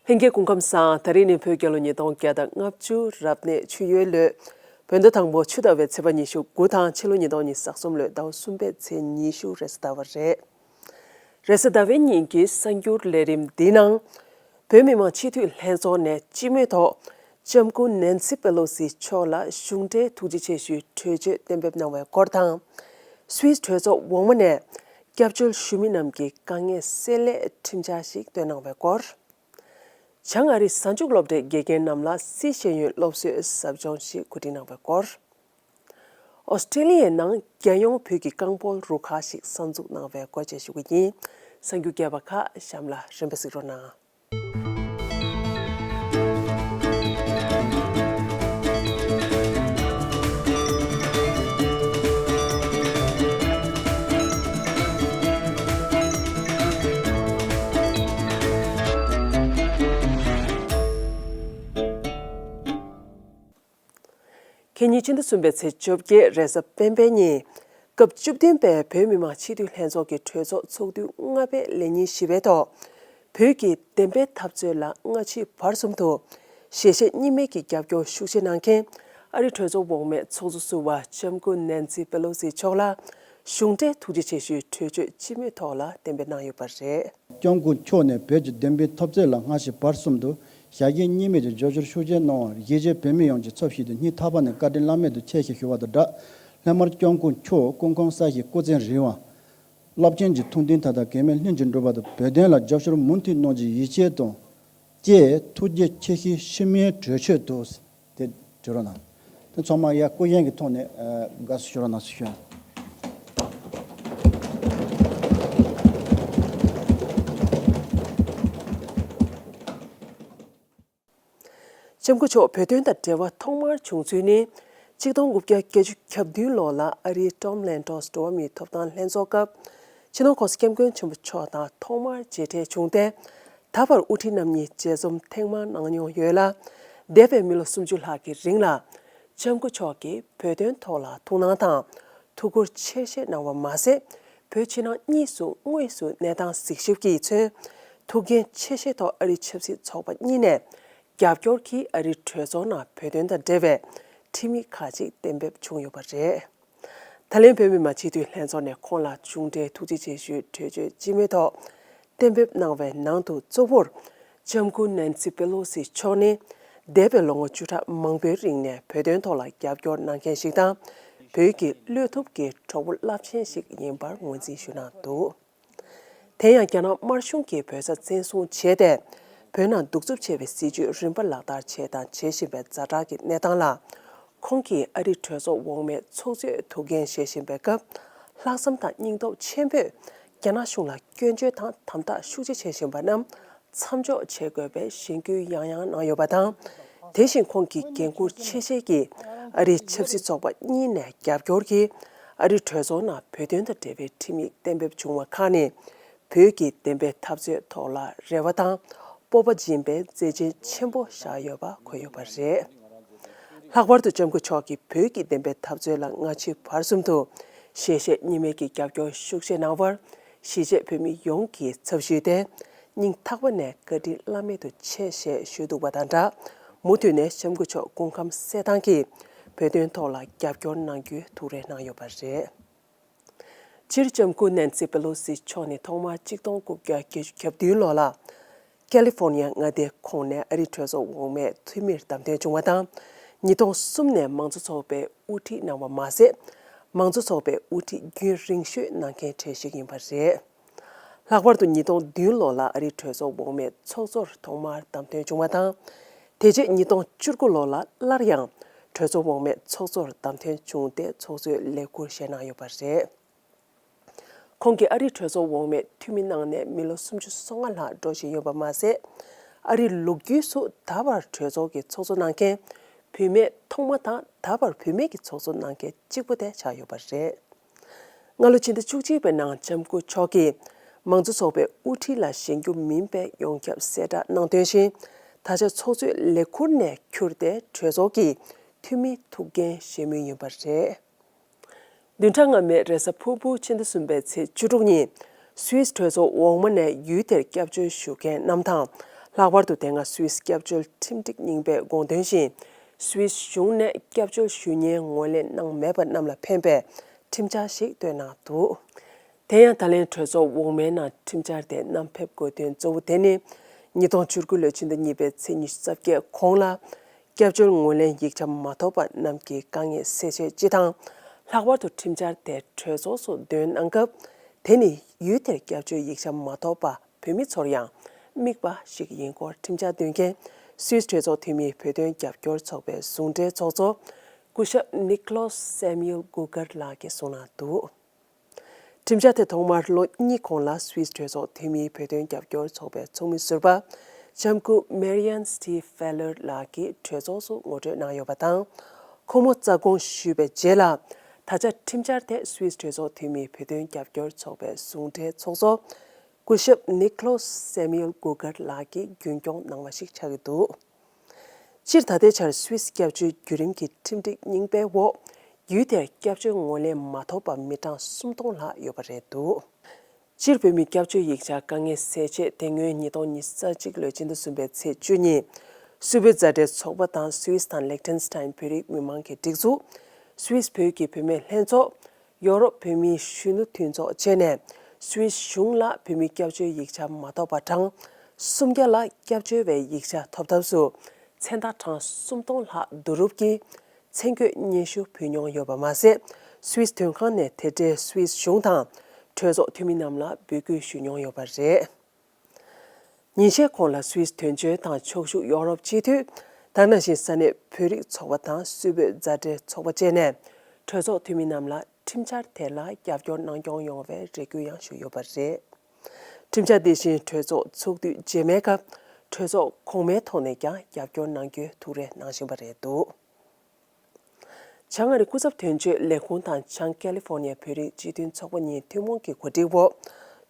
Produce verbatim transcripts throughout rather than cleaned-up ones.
ལྷན་རྒྱས་སྐུ་ཁམས་བཟང་། ད་རིང་ནི་བོད་རྒྱལ་ལོ་ཉིས་སྟོང་བརྒྱ་དང་ལྔ་བཅུ་རབ་གནས་ཆུ་ཡོས་ལོའི་བོད་ཟླ་དང་པོ་ཆུ་ཟླ་བའི་ཚེས་པ་ཉི་ཤུ་དགུ་དང་ཕྱི་ལོ་ཉིས་སྟོང་ཉི་ཤུ་རྩ་གསུམ་ལོའི་ཟླ་བ་གསུམ་པའི་ཚེས་ཉི་ཤུ་རེས་གཟའ་ཟླ་བ་རེད། རེས་གཟའ་ཟླ་བའི་ཉིན་གྱི་གསར་འགྱུར་ལས་རིམ་འདིའི་ནང་། བོད་མི་མང་སྤྱི་འཐུས་ལྷན་ཚོགས་ནས་སྤྱི་མོས་ཐོག་ལྕམ་སྐུ་ནན་སི་པེ་ལོ་སི་མཆོག་ལ་གཞུང་འབྲེལ་ཐུགས་རྗེ་ཆེ་ཞུའི་གྲོས་ཆོད་གཏན་འབེབས་གནང་བའི་སྐོར་དང་། སུད་སི་གྲོས་ཚོགས་འོག་མ་ནས་སྐྱབས་བཅོལ་ཞུ་མི་རྣམས་ཀྱི་དཀའ་ངལ་སེལ་སླད་ཁྲིམས་འཆར་ཞིག་བཏོན་གནང་བའི་སྐོར། བྱང་ཨ་རིའི་གཟའ་མཇུག་སློབ་གྲྭའི་དགེ་རྒན་རྣམས་ལ་སི་ཤེས་ཡོན་སློབ་གསོའི་ཟབ་སྦྱོང་ཞིག་གོ་སྒྲིག་གནང་བའི་སྐོར། ཨོ་སི་ཀྲེ་ལི་ཡའི་ནང་རྒྱལ་ཡོངས་བོད་ཀྱི་རྐང་སྤོལ་རུ་ཁག་ཞིག་གསར་འཛུགས་གནང་བའི་སྐོར་བཅས་ཞུ་རྒྱུ་ཡིན། གསར་འགྱུར་རྒྱས་པ་ཁག་གཤམ་ལ་རིམ་པས་གཟིགས་རོགས་གནང་། ཁེ་ཉིན་ཕྱི་ཟླ་གསུམ་པའི་ཚེས་བཅོ་བརྒྱད་རེས་གཟའ་སྤེན་པའི་ཉིན། སྐབས་བཅུ་བདུན་པའི་བོད་མི་མང་སྤྱི་འཐུས་ལྷན་ཚོགས་ཀྱི་གྲོས་ཚོགས་ཚོགས་དུས་ལྔ་པའི་ལས་ཉིན་བཞི་པའི་ཐོག་བོད་ཀྱི་བདེན་པའི་འཐབ་རྩོད་ལ་སྔ་ཕྱི་བར་གསུམ་དུ་ཞལ་བཞེས་གཉིས་མེད་ཀྱི་རྒྱབ་སྐྱོར་ཤུགས་ཆེ་གནང་མཁན་ཨ་རིའི་གྲོས་ཚོགས་འོག་མའི་ཚོགས་གཙོ་ཟུར་པ་ལྕམ་སྐུ་ནན་སི་པེ་ལོ་སི་མཆོག་ལ་གཞུང་འབྲེལ་ཐུགས་རྗེ་ཆེ་ཞུའི་གྲོས་ཆོད་སྤྱི་མོས་ཐོག་ལ་གཏན་འབེབས་གནང་ཡོད་པ་རེད། ལྕམ་སྐུ་མཆོག་ནས་བོད་ཀྱི་བདེན་པའི་འཐབ་རྩོད་ལ་སྔ་ཕྱི་བར་གསུམ་དུ་ཞལ་བཞེས་གཉིས་མེད་ཀྱི་རྒྱབ་སྐྱོར་ཤུགས་ཆེ་གནང་བར་གཞིས་བྱེས་བོད་མི་ཡོངས་ཀྱི་ཚབ་ཞུས་ཏེ་སྙིང་ཐག་པ་ནས་བཀའ་དྲིན་བླ་མེད་དུ་ཆེ་ཞེས་ཞུ་བ་དང་སྦྲགས། སླད་མར་ལྕམ་སྐུ་མཆོག་སྐུ་ཁམས་བཟང་ཞིང་སྐུ་ཚེ་རིང་བ། རླབས་ཆེན་གྱི་ཐུགས་འདུན་མཐའ་དག་གེགས་མེད་ལྷུན་གྱིས་འགྲུབ་པ་དང་བོད་དོན་ལ་རྒྱབ་སྐྱོར་མུ་མཐུད་གནང་རྒྱུའི་ཡིད་ཆེས་དང་། ཅེས་ཐུགས་རྗེ་ཆེ་ཞུའི་ཕྱི་མོལ་གྲོས་ཆོད་དུ། དེ་བྲིས་རོགས་གནང་། དེ་ཚང་མ་ཡ་སྐུ་བཞེངས་ཀྱི་ཐོག་ནས་ཨ་དགའ་བསུ་ཞུ་རོགས་གནང་ཞེས་ཞུ། ལྕམ་སྐུ་མཆོག་བོད་དོན་དང་འབྲེལ་བ་ཐོག་མར་བྱུང་ཚུལ་ནི། ཆིག་སྟོང་དགུ་བརྒྱ་བརྒྱད་ཅུ་གྱ་བདུན་ལོ་ལ་ཨ་རིའི་ཊོམ་ལན་ཊོས་འགྲོ་བ་མིའི་ཐོབ་ཐང་ལྷན་ཚོགས་སྐབས། སྤྱི་ནོར་༸གོང་ས་༸སྐྱབས་མགོན་ཆེན་པོ་མཆོག་དང་ཐོག་མར་མཇལ་འཕྲད་བྱུང་སྟེ། ད་བར་དབུ་ཁྲིད་རྣམ་གཉིས་མཇལ་འཛོམས་ཐེངས་མང་གནང་མྱོང་ཡོད་ལ། འདས་པའི་མི་ལོ་སུམ་ཅུ་ལྷག་གི་རིང་ལ། ལྕམ་སྐུ་མཆོག་གིས་བོད་དོན་ཐོག་ལ་ཐུགས་སྣང་དང་། ཐུགས་ཁུར་ཆེ་བཞེས་གནང་བ་མ་ཟད། བོད་ཕྱི་ནང་གཉིས་སུ་དངོས་སུ་གནས་སྟངས་གཟིགས་ཞིབ་ཀྱིས་མཚོན། ཐུགས་འགན་ཆེ་བཞེས་ཐོག་ཨ་རིའི་ཆབ་སྲིད་ཚོགས་པ་གཉིས་ནས། རྒྱབ་སྐྱོར་གྱིས་ཨ་རིའི་གྲོས་ཚོགས་ནང་བོད་དོན་དང་འབྲེལ་བའི་ཁྲིམས་ཡིག་ཁག་ཅིག་གཏན་འབེབས་བྱུང་ཡོད་པ་རེད། ད་ལན་བོད་མི་མང་སྤྱི་འཐུས་ལྷན་ཚོགས་ནས་ཁོང་ལ་གཞུང་འབྲེལ་ཐུགས་རྗེ་ཆེ་ཞུའི་གྲོས་ཆོད་སྤྱི་མོས་ཐོག་གཏན་འབེབས་གནང་བའི་ནང་དུ་གཙོ་བོར། ལྕམ་སྐུ་ནན་སི་པེ་ལོ་སི་མཆོག་ནི། འདས་པའི་ལོ་ངོ་བཅུ་ཕྲག་མང་པོའི་རིང་ནས་བོད་དོན་ཐོག་ལ་རྒྱབ་སྐྱོར་གནང་མཁན་ཞིག་དང་། བོད་ཀྱི་བློས་ཐུབ་ཀྱི་གྲོགས་པོ་རླབས་ཆེན་ཞིག་ཡིན་པར་ངོས་འཛིན་ཞུ་གནང་འདུག་དེ་ཡང་རྒྱ་ནག་དམར་གཞུང་གིས་བོད་ས་བཙན་བཟུང་བྱས་ཏེ། བོད་ནང་གདུག་རྩུབ་ཆེ་བའི་སྲིད་བྱུས་རིམ་པ་ལག་བསྟར་བྱས་དང་བྱེད་བཞིན་པའི་ཛ་དྲག་གི་གནས་སྟངས་ལ། ཁོང་གིས་ཨ་རིའི་གྲོས་ཚོགས་འོག་མའི་ཚོགས་གཙོའི་ཐུགས་འགན་བཞེས་བཞིན་པའི་སྐབས། ལྷག་བསམ་དང་སྙིང་སྟོབས་ཆེན་པོས་རྒྱ་ནག་གཞུང་ལ་སྐྱོན་བརྗོད་དང་དམ་དྲག་ཤུགས་ཆེ་བྱེད་བཞིན་པ་རྣམས་མཚམས་འཇོག་བྱེད་དགོས་པའི་གཞེན་སྐུལ་ཡང་ཡང་གནང་ཡོད་པ་དང་། དེ་བཞིན་ཁོང་གིས་འགན་འཁུར་ཆེ་བཞེས་ཀྱིས་ཨ་རིའི་ཆབ་སྲིད་ཚོགས་པ་གཉིས་ནས་རྒྱབ་སྐྱོར་གྱིས་ཨ་རིའི་གྲོས་ཚོགས་ནང་བོད་དོན་དང་འབྲེལ་བའི་ཁྲིམས་ཡིག་གཏན་འབེབས་བྱུང་བ་ཁག་ནི། བོད་ཀྱི་བདེན་པའི་འཐབ་རྩོད་ཐོག་ལ་རེ་བ་དང་སྤོབས་པ་སྦྱིན་པའི་མཛད་རྗེས་ཆེན་པོ་བཞག་ཡོད་པ་འཁོད་ཡོད་པ་རེད། ལྷག་པར་དུ་ལྕམ་སྐུ་མཆོག་གིས་བོད་ཀྱི་བདེན་པའི་འཐབ་རྩོད་ལ་སྔ་ཕྱི་བར་གསུམ་དུ་ཞལ་བཞེས་གཉིས་མེད་ཀྱི་རྒྱབ་སྐྱོར་ཤུགས་ཆེ་གནང་བར། གཞིས་བྱེས་བོད་མི་ཡོངས་ཀྱི་ཚབ་ཞུས་ཏེ། སྙིང་ཐག་པ་ནས་བཀའ་དྲིན་བླ་མེད་དུ་ཆེ་ཞེས་ཞུས་འདུག་པ་དང་སྦྲགས། མུ་མཐུད་ནས་ལྕམ་སྐུ་མཆོག་སྐུ་ཁམས་གསལ་ཐང་གིས་བོད་དོན་ཐོག་ལ་རྒྱབ་སྐྱོར་གནང་རྒྱུའི་ཐུགས་རེ་གནང་ཡོད་པ་རེད། སྤྱིར་ལྕམ་སྐུ་ནན་སི་པེ་ལོ་སི་མཆོག་ནི་ཐོག་མར་ཆིག་སྟོང་དགུ་བརྒྱ་བརྒྱད་ཅུ་གྱ་བདུན་ལོ་ལ། ཀ་ལི་ཧྥོར་ནི་ཡ་མངའ་སྡེའི་ཁོངས་ནས་ཨ་རིའི་གྲོས་ཚོགས་འོག་མའི་འཐུས་མིར་བདམས་ཐོན་བྱུང་བ་དང་། ཉིས་སྟོང་གསུམ་ནས་མང་གཙོ་ཚོགས་པའི་དབུ་ཁྲིད་གནང་བ་མ་ཟད། མང་གཙོ་ཚོགས་པའི་དབུ་ཁྲིད་རྒྱུན་རིང་ཤོས་གནང་མཁན་གྲས་ཤིག་ཡིན་པ་རེད། ལྷག་པར་དུ་ཉིས་སྟོང་བདུན་ལོ་ལ་ཨ་རིའི་གྲོས་ཚོགས་འོག་མའི་ཚོགས་གཙོར་ཐོག་མར་བདམས་ཐོན་བྱུང་བ་དང་། དེ་རྗེས་ཉིས་སྟོང་བཅུ་དགུ་ལོ་ལ་སླར་ཡང་གྲོས་ཚོགས་འོག་མའི་ཚོགས་གཙོར་བདམས་ཐོན་བྱུང་སྟེ་ཚོགས་གཙོའི་ལས་འཁུར་བཞེས་གནང་ཡོད་པ་རེད། ཁོང་གིས་ཨ་རིའི་གྲོས་ཚོགས་འོག་མའི་འཐུས་མི་གནང་ནས་མི་ལོ་སུམ་ཅུ་སོ་ལྔ་ལྷག་འགྲོ་བཞིན་ཡོད་པ་མ་ཟད། ཨ་རིའི་ལོ་རྒྱུས་སུ་ད་བར་གྲོས་ཚོགས་ཀྱི་ཚོགས་གཙོ་གནང་མཁན་བུད་མེད་ཐོག་མ་དང་ད་བར་བུད་མེད་ཀྱི་ཚོགས་གཙོ་གནང་མཁན་གཅིག་པུ་དེ་ཆགས་ཡོད་པ་རེད། སྔ་ལོ་ཕྱི་ཟླ་བཅུ་གཅིག་པའི་ནང་ལྕམ་སྐུ་མཆོག་གིས་མང་གཙོ་ཚོགས་པའི་དབུ་ཁྲིད་ལ་བཞེངས་རྒྱུ་མིན་པའི་ཡོངས་ཁྱབ་གསལ་བསྒྲགས་གནང་དོན་བཞིན། ད་ཆ་ཚོགས་གཙོའི་ལས་འཁུར་ནས་འཁྱུར་ཏེ་གྲོས་ཚོགས་ཀྱི་འཐུས་མིའི་ཐུགས་འགན་བཞེས་མུས་ཡིན་པ་རེད། བདུན་ཕྲག་སྔ་མའི་རེས་གཟའ་ཕུར་བུ་ཕྱི་ཟླ་གསུམ་པའི་ཚེས་བཅུ་དྲུག་ཉིན། སུད་སི་གྲོས་ཚོགས་འོག་མ་ནས་ཡུལ་དེར་སྐྱབས་བཅོལ་ཞུ་མཁན་རྣམས་དང་ ལྷག་པར་དུ་དེ་སྔ་སུད་སི་སྐྱབས་བཅོལ་ཁྲིམས་སྒྲིག་རྙིང་པས་དགོངས་དོན་བཞིན། སུད་སི་གཞུང་ནས་སྐྱབས་བཅོལ་ཞུ་སྙན་ངོས་ལེན་གནང་མེད་པ་རྣམས་ལ་ཕན་པའི་ཁྲིམས་འཆར་ཞིག་བཏོན་གནང་འདུག་དེ་ཡང་ད་ལན་གྲོས་ཚོགས་འོག་མའི་ནང་ཁྲིམས་འཆར་དེ་བསྣམས་ཕེབས་དགོས་དོན་གཙོ་བོ་དེ་ནི། ཉིས་སྟོང་བཅུ་དགུ་ལོའི་ཕྱི་ཟླ་གཉིས་པའི་ཚེས་ཉི་ཤུ་རྩ་བརྒྱད་གོང་ལ། སྐྱབས་བཅོལ་ངོས་ལེན་ཡིག་ཆ་མ་ཐོབ་པ་རྣམས་ཀྱི་དཀའ་ངལ་སེལ་ཆེད་སྤྱི་དང་། ལྷག་པར་དུ་ཁྲིམས་འཆར་དེ་གྲོས་ཚོགས་སུ་འདོན་གནང་སྐབས། དེ་ནི་ཡུལ་དེར་སྐྱབས་བཅོལ་ཡིག་ཆ་མ་ཐོབ་པ་བོད་མི་ཚོར་ཡང་དམིགས་པ་ཞིག་ཡིན་སྐོར་ཁྲིམས་འཆར་འདོན་མཁན་སུད་སི་གྲོས་ཚོགས་འཐུས་མིའི་བོད་དོན་རྒྱབ་སྐྱོར་ཚོགས་པའི་ཟུང་འབྲེལ་ཚོགས་གཙོ་སྐུ་ཞབས་ནིག་ལོ་སེ་མིའུལ་གུ་གར་ལགས་ཀྱིས་གསུངས་གནང་འདུག་ཁྲིམས་འཆར་དེ་ཐོག་མར་ལོ་གཉིས་གོང་ལ་སུད་སི་གྲོས་ཚོགས་འཐུས་མིའི་བོད་དོན་རྒྱབ་སྐྱོར་ཚོགས་པའི་ཚོགས་མི་ཟུར་པ་ལྕམ་སྐུ་མེ་རི་ཡན་སི་ཊི་ཕེ་ལར་ལགས་ཀྱིས་གྲོས་ཚོགས་སུ་ངོ་སྤྲོད་གནང་ཡོད་པ་དང་། ཁོང་མོ་རྩ་དགོངས་ཞུས་པའི་རྗེས་ལ། ད་ཆ་ཁྲིམས་འཆར་དེ་སུད་སི་གྲོས་ཚོགས་འཐུས་མིའི་བོད་དོན་རྒྱབ་སྐྱོར་ཚོགས་པའི་ཟུང་འབྲེལ་ཚོགས་གཙོ་སྐུ་ཞབས་ནིག་ལོ་སེ་མིའུལ་གུ་གར་ལགས་ཀྱིས་རྒྱུན་སྐྱོང་གནང་བ་ཞིག་ཆགས་ཀྱི་འདུག་སྤྱིར་ད་ལྟའི་ཆར་སུད་སི་སྐྱབས་བཅོལ་བརྒྱུད་རིམ་གྱི་ཁྲིམས་སྒྲིག་རྙིང་པའི་འོག་ཡུལ་དེར་སྐྱབས་བཅོལ་ངོས་ལེན་མ་ཐོབ་པ་མི་གྲངས་སུམ་སྟོང་ལྷག་ཡོད་པ་རེད་འདུག་སྤྱིར་བོད་མིའི་སྐྱབས་བཅོལ་ཡིག་ཆ་དཀའ་ངལ་སེལ་ཆེད་དེ་སྔོན་ཉིས་སྟོང་ཉི་ཤུ་རྩ་གཅིག་ལོའི་ཕྱི་ཟླ་གསུམ་པའི་ཚེས་བཅུ་ཉིན། སུད་བོད་མཛའ་འབྲེལ་ཚོགས་པ་དང་སུད་སི་དང་ལེག་ཐན་སི་ཐན་བོད་རིགས་མི་མང་གི་སྒྲིག་འཛུགས། སུད་སི་བོད་ཀྱི་བུད་མེད་ལྷན་ཚོགས། ཡོ་རོབ་བོད་མིའི་གཞོན་ནུ་མཐུན་ཚོགས་བཅས་ནས་སུད་སི་གཞུང་ལ་བོད་མིའི་སྐྱབས་བཅོལ་ཡིག་ཆ་མ་ཐོབ་པ་གྲངས་སུམ་བརྒྱ་ལ་སྐྱབས་བཅོལ་བའི་ཡིག་ཆ་ཐོབ་ཐབས་སུ་མཚན་རྟགས་གྲངས་སུམ་སྟོང་ལྷག་བསྡུ་རུབ་ཀྱིས་མཚན་བཀོད་སྙན་ཞུ་ཕུལ་མྱོང་ཡོད་པ་མ་ཟད། སུད་སི་དོན་ཁང་ནས་དེ་འབྲེལ་སུད་སི་གཞུང་དང་གྲོས་ཚོགས་འཐུས་མི་རྣམས་ལ་འབོད་སྐུལ་ཞུས་མྱོང་ཡོད་པ་རེད། ཉིན་ཤས་གོང་ལ་སུད་སི་དོན་གཅོད་དང་ཕྱོགས་བཞུགས་ཡོ་རོབ་སྤྱི་འཐུས། ད་ག་ནང་བཞིན་ས་གནས་བོད་རིགས་ཚོགས་པ་དང་སུད་བོད་མཛའ་འབྲེལ་ཚོགས་པ་བཅས་ནས་གྲོས་ཚོགས་འཐུས་མི་རྣམས་ལ་ཁྲིམས་འཆར་དེ་ལ་རྒྱབ་སྐྱོར་གནང་སྐྱོང་ཡོང་བའི་རེ་སྐུལ་ཡང་ཞུས་ཡོད་པ་རེད། ཁྲིམས་འཆར་འདི་བཞིན་གྲོས་ཚོགས་ཚོགས་དུས་རྗེས་མའི་སྐབས་གྲོས་ཚོགས་གོང་མའི་ཐོག་ནས་ཀྱང་རྒྱབ་སྐྱོར་གནང་རྒྱུའི་ཐུགས་རེ་གནང་བཞིན་པ་རེད་འདུག་བྱང་ཨ་རི་སྐུ་ཚབ་དོན་གཅོད་ལས་ཁུངས་དང་བྱང་ཀེ་ལི་ཧྥོར་ནི་ཡ་བོད་རིགས་སྤྱི་མཐུན་ཚོགས་པ་གཉིས་ཐུན་མོང་གི་གོ་སྒྲིག་འོག་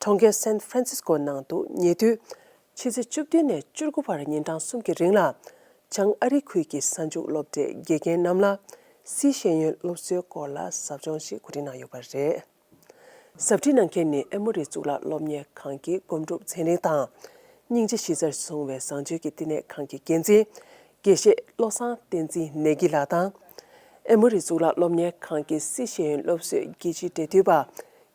གྲོང་ཁྱེར་སན་ཧྥ་རན་སིས་ཀོ་ནང་དུ་ཉེ་དུས་ཕྱི་ཚེས་བཅུ་བདུན་ནས་བཅུ་དགུ་བར་ཉིན་གྲངས་གསུམ་གྱི་རིང་ལ་བྱང་ཨ་རི་ཁུལ་གྱི་གསར་འཇུག་སློབ་གྲྭའི་དགེ་རྒན་རྣམས་ལ་སི་ཤེས་ཡོན་སློབ་གསོའི་སྐོར་ལ་ཟབ་སྦྱོང་ཞིག་གོ་སྒྲིག་གནང་ཡོད་པ་རེད། ཟབ་ཁྲིད་གནང་མཁན་ནི་ཨེ་མོ་རི་གཙུག་ལག་སློབ་གཉེར་ཁང་གི་སྒོམ་སྒྲུབ་ཚན་རིག་དང་། སྙིང་རྗེ་གཞི་རྩར་བཟུང་བའི་བཟང་སྤྱོད་ཀྱི་བསྟི་གནས་ཁང་གི་འགན་འཛིན། དགེ་བཤེས་བློ་བཟང་བསྟན་འཛིན་ནེ་གི་ལགས་དང་། ཨེ་མོ་རི་གཙུག་ལག་སློབ་གཉེར་ཁང་གི་སི་ཤེས་ཡོན་སློབ་གསོའི་དགེ་སྤྱིའི་འབྲེལ་མཐུད་པ།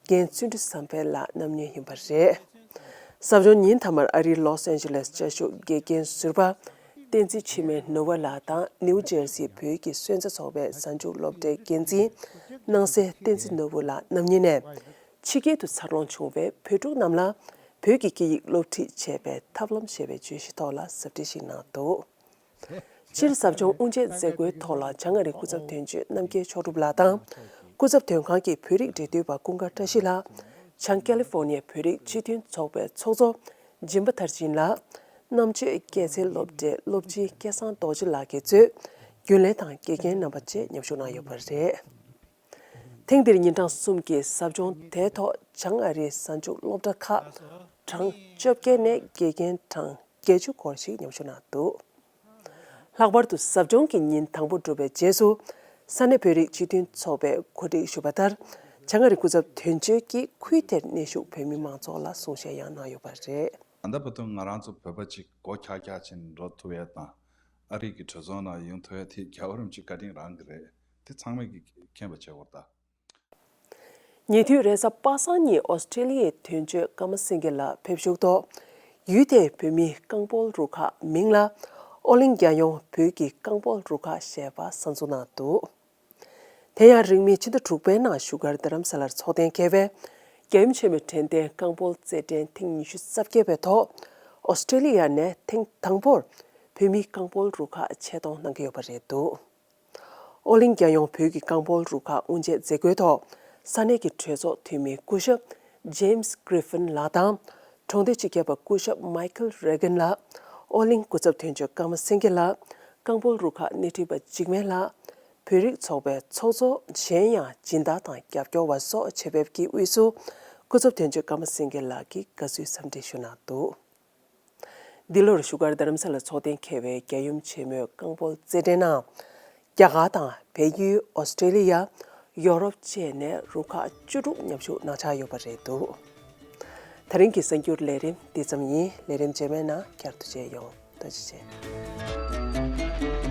རྒན་བརྩོན་འགྲུས་བསམ་འཕེལ་ལགས་རྣམ་གཉིས་ཡིན་པ་རེད། ཟབ་སྦྱོང་ཉིན་མཐའ་མར་ཨ་རིའི་ལོས་ཨན་ཇེ་ལེས་བཅའ་བཞུགས་དགེ་རྒན་ཟུར་པ། བསྟན་འཛིན་འཆི་མེད་ནོར་བུ་ལགས་དང་ནིའུ་ཇར་སིའི་བོད་ཀྱི་སོན་རྩ་ཚོགས་པའི་གཟའ་མཇུག་སློབ་གྲྭའི་འགན་འཛིན་སྣང་གསལ་བསྟན་འཛིན་ནོར་བུ་ལགས་རྣམ་གཉིས་ནས། ཕྱི་རྒྱལ་དུ་འཚར་ལོངས་བྱུང་བའི་བོད་ཕྲུག་རྣམས་ལ་བོད་ཀྱི་སྐད་ཡིག་སློབ་ཁྲིད་བྱེད་པའི་ཐབས་ལམ་ཞེས་པའི་བརྗོད་གཞིའི་ཐོག་ལ་ཟབ་ཁྲིད་ཞིག་གནང་འདུག་སྤྱིར་ཟབ་སྦྱོང་དབུ་འབྱེད་མཛད་སྒོའི་ཐོག་ལ་བྱང་ཨ་རིའི་སྐུ་ཚབ་དོན་གཅོད་རྣམ་རྒྱལ་མཆོག་གྲུབ་ལགས་དང་། སྐུ་ཚབ་དོན་ཁང་གི་བོད་རིགས་འབྲེལ་མཐུད་པ་ཀུན་དགའ་བཀྲ་ཤིས་ལགས། བྱང་ཀེ་ལི་ཧྥོར་ནི་ཡའི་བོད་རིགས་སྤྱི་མཐུན་ཚོགས་པའི་ཚོགས་གཙོ་སྦྱིན་པ་མཐར་ཕྱིན་ལགས། རྣམ་དཔྱོད་སྐྱེད་ཚལ་སློབ་གྲྭའི་སློབ་སྤྱི་སྐལ་བཟང་རྡོ་རྗེ་ལགས་ཀྱིས་གཙོས་རྒྱུན་ལས་དང་དགེ་རྒན་རྣམ་པ་བཅས་མཉམ་ཞུགས་གནང་ཡོད་པ་རེད། ཐེངས་འདིར་ཉིན་གྲངས་གསུམ་གྱི་ཟབ་སྦྱོང་དེའི་ཐོག་བྱང་ཨ་རིའི་གཟའ་མཇུག་སློབ་གྲྭ་ཁག་གྲངས་བཅོ་བརྒྱད་ནས་དགེ་རྒན་གྲངས་བརྒྱད་ཅུ་སྐོར་ཞིག་མཉམ་ཞུགས་གནང་འདུག་ལྷག་པར་དུ་ཟབ་སྦྱོང་གི་ཉིན་དང་པོ་གྲུབ་པའི་རྗེས་སུ། ས་གནས་བོད་རིགས་སྤྱི་མཐུན་ཚོགས་པས་གོ་སྒྲིག་ཞུས་པ་ལྟར། བྱང་ཨ་རི་སྐུ་ཚབ་དོན་གཅོད་ཀྱིས་ཁུལ་དེར་གནས་བཞུགས་བོད་མི་མང་ཚོགས་ལ་གསུང་བཤད་ཡང་གནང་ཡོད་པ་རེད། ད་ལྟ་བར་དུ་ང་རང་ཚོ་བོད་པ་གཅིག་སྒོ་འཁྱག་འཁྱག་བྱས་ནས་འགྲོ་ཐུབ་ཡས་དང་། ཨ་རི་གི་གྲོས་ཚོགས་ནང་ཡོང་ཐུབ་ཡས་དེ་རྒྱལ་བ་རིན་པོ་ཆེའི་བཀའ་དྲིན་རང་གི་རེད། དེ་ཚང་མས་ཀྱིས་མཁྱེན་པ་བྱེད་དགོས་རེད་ད། ཉེ་དུས་རེས་གཟའ་པ་སངས་ཉིན་ཨོ་སི་ཀྲེ་ལི་ཡའི་དོན་གཅོད་ཀརྨ་སེང་གེ་ལགས་ཕེབས་བཞུགས་ཐོག་ཡུལ་དེའི་བོད་མིའི་རྐང་སྤོལ་རུ་ཁག་མིང་ལ་ཨོ་གླིང་རྒྱལ་ཡོངས་བོད་ཀྱི་རྐང་སྤོལ་རུ་ཁག་ཞེས་པ་གསར་འཛུགས་གནང་འདུག་དེ་ཡང་རིང་མིན་ཕྱི་ཟླ་དྲུག་པའི་ནང་བཞུགས་སྒར་རྡ་རམ་ས་ལར་འཚོགས་གཏན་འཁེལ་བའི་རྒྱལ་ཡུམ་ཆེན་མོའི་དྲན་རྟེན་རྐང་སྤོལ་རྩེད་འགྲན་ཐེངས་ཉི་ཤུ་རྩ་བརྒྱད་པའི་ཐོག་ཨོ་སི་ཀྲེ་ལི་ཡ་ནས་ཐེངས་དང་པོར་བོད་མིའི་རྐང་སྤོལ་རུ་ཁག་ཆེད་གཏོང་གནང་གི་ཡོད་པ་རེད་འདུག་ཨོ་གླིང་རྒྱལ་ཡོངས་བོད་ཀྱི་རྐང་སྤོལ་རུ་ཁག་དབུ་འབྱེད་མཛད་སྒོའི་ཐོག་ས་གནས་ཀྱི་གྲོས་ཚོགས་འཐུས་མི་སྐུ་ཞབས་ཇེམ་སི་ཀྲི་ཧྥིན་ལགས་དང་། གྲོང་སྡེ་སྤྱི་ཁྱབ་པ་སྐུ་ཞབས་མའི་ཁལ་རེ་གན་ལགས། ཨོ་གླིང་སྐུ་ཚབ་དོན་གཅོད་ཀརྨ་སེང་གེ་ལགས། རྐང་སྤོལ་རུ་ཁག་སྣེ་ཁྲིད་པ་འཇིགས་མེད་ལགས། བོད་རིགས་ཚོགས་པའི་ཚོགས་གཙོ་གཞན་ཡང་སྦྱིན་བདག་དང་རྒྱབ་སྐྱོར་བ་སོགས་ཆེད་ཕེབས་ཀྱིས་དབུས་སུ་སྐུ་ཚབ་དོན་གཅོད་ཀརྨ་སེང་གེ་ལགས་ཀྱིས་དགའ་བསུའི་འཚམས་འདྲི་ཞུ་གནང་འདུག་འདི་ལོར་བཞུགས་སྒར་རྡ་རམ་ས་ལར་འཚོགས་གཏན་འཁེལ་བའི་རྒྱལ་ཡུམ་ཆེན་མོའི་རྐང་སྤོལ་རྩེད་འགྲན་ནང་། རྒྱ་གར་དང་བལ་ཡུལ། ཨོ་སི་ཀྲེ་ལི་ཡ། ཡོ་རོབ་བཅས་ནས་རུ་ཁག་བཅུ་དྲུག་མཉམ་ཞུགས་གནང་འཆར་ཡོད་པ་རེད་འདུག་ད་ ད་རིང་གི་གསར་འགྱུར་ལས་རིམ་འདི་ཙམ་ཡིན། ལས་རིམ་རྗེས་མའི་ནང་བསྐྱར་དུ་མཇལ་ཡོང་། ཐུགས་རྗེ་ཆེ།